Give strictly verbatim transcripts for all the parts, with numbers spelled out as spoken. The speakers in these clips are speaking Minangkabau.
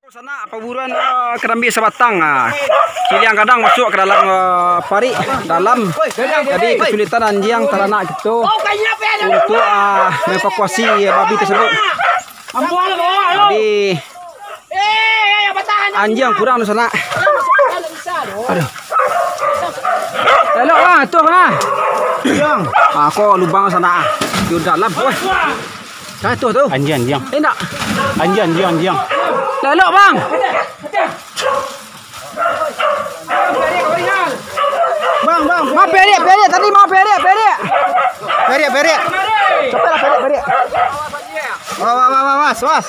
Sanak, paburuan, eh, karambia sabatang. Ah. Ciliang gadang masuak ka dalam, eh, parik dalam. Jadi, kasulitan anjiang taranak kito untuak, ah, maevakuasi, eh, babi tersebut. Jadi, anjiang kurang tu, sanak. Aduh. Elok, bang, tu, bang. Ah, ko lubang, sanak. Di dalam. Weh. Jatuah tu. Anjiang, anjiang. Eh, ndak. Anjiang, anjiang, anjiang. Elok, bang. Bang, bang. Bang, perik, perik. Tadi bang, perik, perik. Perik, perik. Capeklah, perik, perik. Wah, wah, wah, wah, was, was.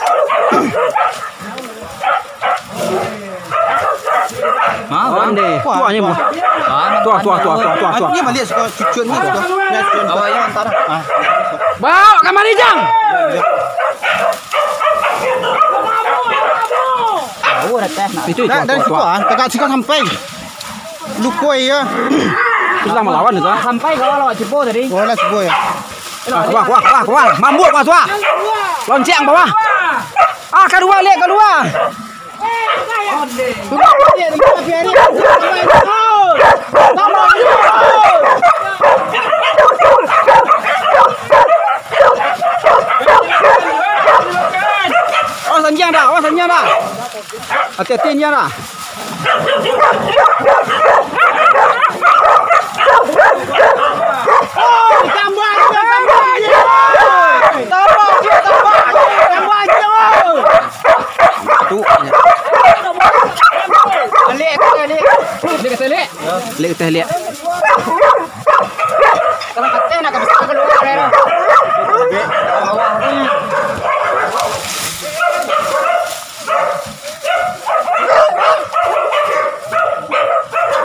Ha, Wah, bang. Deh. Wah, Tuah ni, wah. Bang. Bang, Tuah, tuah, tuah, tuah, tuah, tuah. Ni balik suka cucun ni, suka. Ni cucun. Bawa yang antara. Ah. Bawa kamari, Jang. Itu, itu, Nak, dari tuah, situ, tuah. Ah, tagak situ sampai. Lukoi, ya. Itu lah malawan itu, ah. Sampai ke awak cubo tadi. Oh, lah cubo, ya. Ah, kuah, kuah, kuah, kuah. Mambuk, kuah, kuah. Lonceng bawah. Ah, kalua, lek, kalua. Awas anjiang dah, awas anjiang dah. Hati-hati anjiang dah. Alik, alik. Alik, alik. Kalau kata nak ka besar keluar, eh.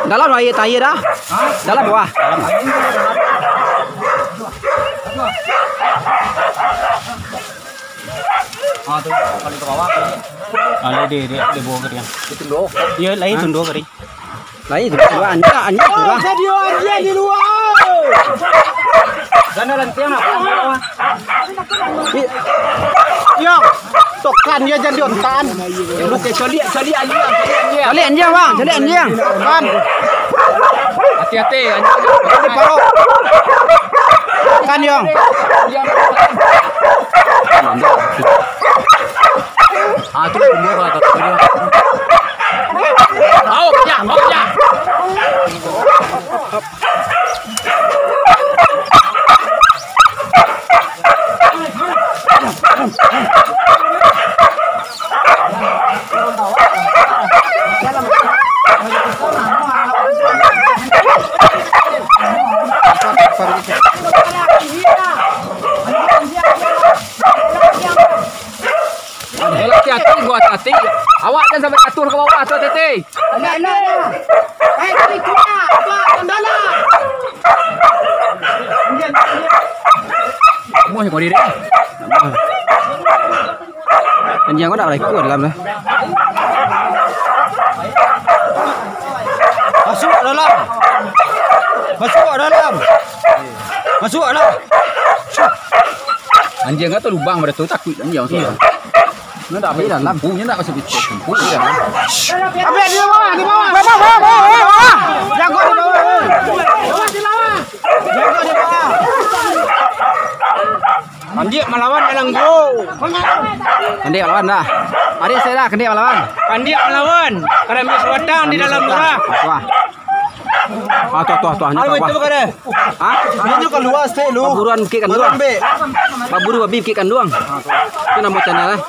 Dalam aia, aia dah. Dalam bawah. Ah, tu, kalau ke bawah. Ah, dia, dia, dia, dia bawa ke dia. Itu loh. Iya, lain tu dua kali. Lain tu dua, anjak, anjak tu lah. Jadi anjak di luar. Sana lantiang apa? Yo, tokan dia jadi ontan. Oke, coliak, coliak anjiang, coliak anjiang. Coliak anjiang, bang, coliak anjiang. Kan. Hati-hati, anjiang. Kan, Yong. Ah, tu lah tunggu, Pak, tak tunggu. Au, pecah, au, pecah. Hati-hati, gua hati-hati. Awak jangan sampai jatuh ke bawah tu, hati-hati. Anak, anak, anak. Eh, tadi kuda, apa, tendala. Muah kau diri. Anjiang kau nak lari keluar dalam dah. Masuk dalam. Masuk dalam. Masuk dalam. Anjiang kau tu lubang pada tu, takut anjiang tu. Iya. Nyo ndak apo dalam. Punyo ndak masuk pintu. Punyo dalam. Abis di bawah, di bawah. Bawah, bawah, bawah, bawah. Jago di bawah. Jago di bawah. Kandiak malawan dalam gua. Kandiak malawan dah. Ari saya dah kandiak malawan. Kandiak malawan. Karambia sabatang di dalam murah. Wah. Ah, tuah, tuah, tuah. Nyo tuah. Itu kada. Hah? Nyo kalua stek lu. Paburuan Bukik Kanduang. Paburuan, Bek. Paburu babi Bukik Kanduang. Itu namo channel, eh.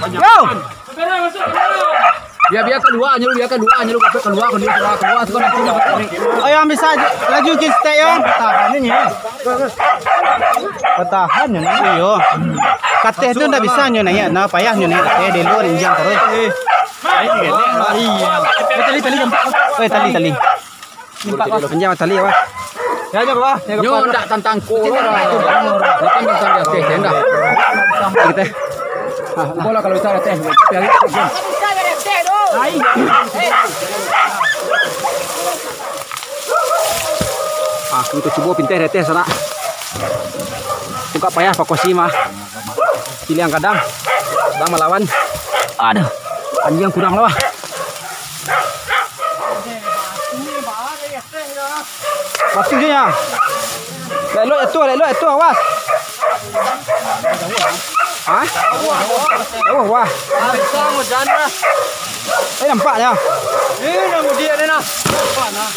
Yo. Biar, biar kalua nyo lu, biar kalua nyo lu, kalua, kalua, kalua, kalua, tu kan nanti dapat tarik. Ayo, bisa laju ke stek, yo. Tahan ni. Batahan nyo naiak. Iyo. Kateh tu ndak bisa nyo naiak, nah payah nyo naiak kateh, delo rinjang taruih. Iya. Eh, tali, tali, nampak. Eh, tali, tali. Nampak, Bang. Rinjang tali, Bang. Ya, ya, Bang. Ya, Nyo Bang. Ndak tantang ko lah. Nyo kan tantang di ateh, ya ndak? Kita. Bola kalau bisa ateh. Ah, kito cubo pinteh di ateh sanak. Buka payah evakuasi mah. Ciliang gadang sadang malawan. Aduh, anjiang kurang lah. Pasti je ya. Lelok jatuh, lelok jatuh, awas. Hah? Jauh, wah. Eh, nampak ya. Ini nak mudik ni nah. Nampak nah.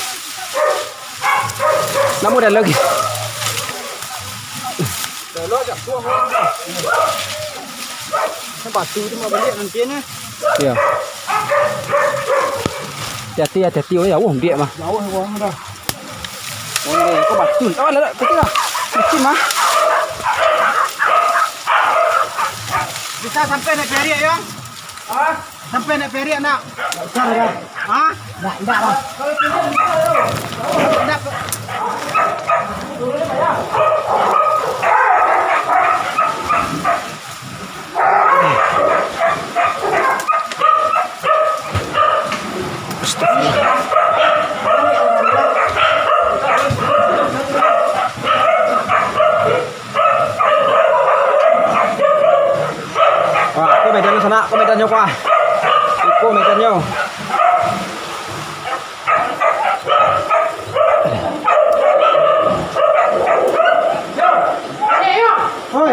Nak mudik lagi. Lelok jatuh, wah. Batu tu mau balik nanti ni. Iya. Hati-hati, hati-hati. Oh, jauh dia mah. Jauh orang dah. Oh, kau batu. Oh, dah, dah, kecil lah. Kecil mah. Bisa sampai naik periak, ya? Hah? Sampai naik periak, nak? Tak usah, dah. Hah? Ndak, ndak lah. Ndak. Wah, ko medannyo sanak, ko medannyo ko ah. Iko medannyo. Oi, oi.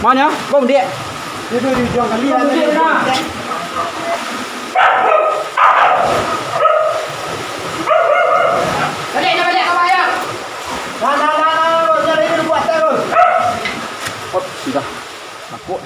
Mano? Bang, diak. Itu di ujung kali. Bang, diak, nak. Balik, balik, abang, ya. Nah, nah, nah, nah, lu cari dulu buat terus. Oh, sudah. Takut.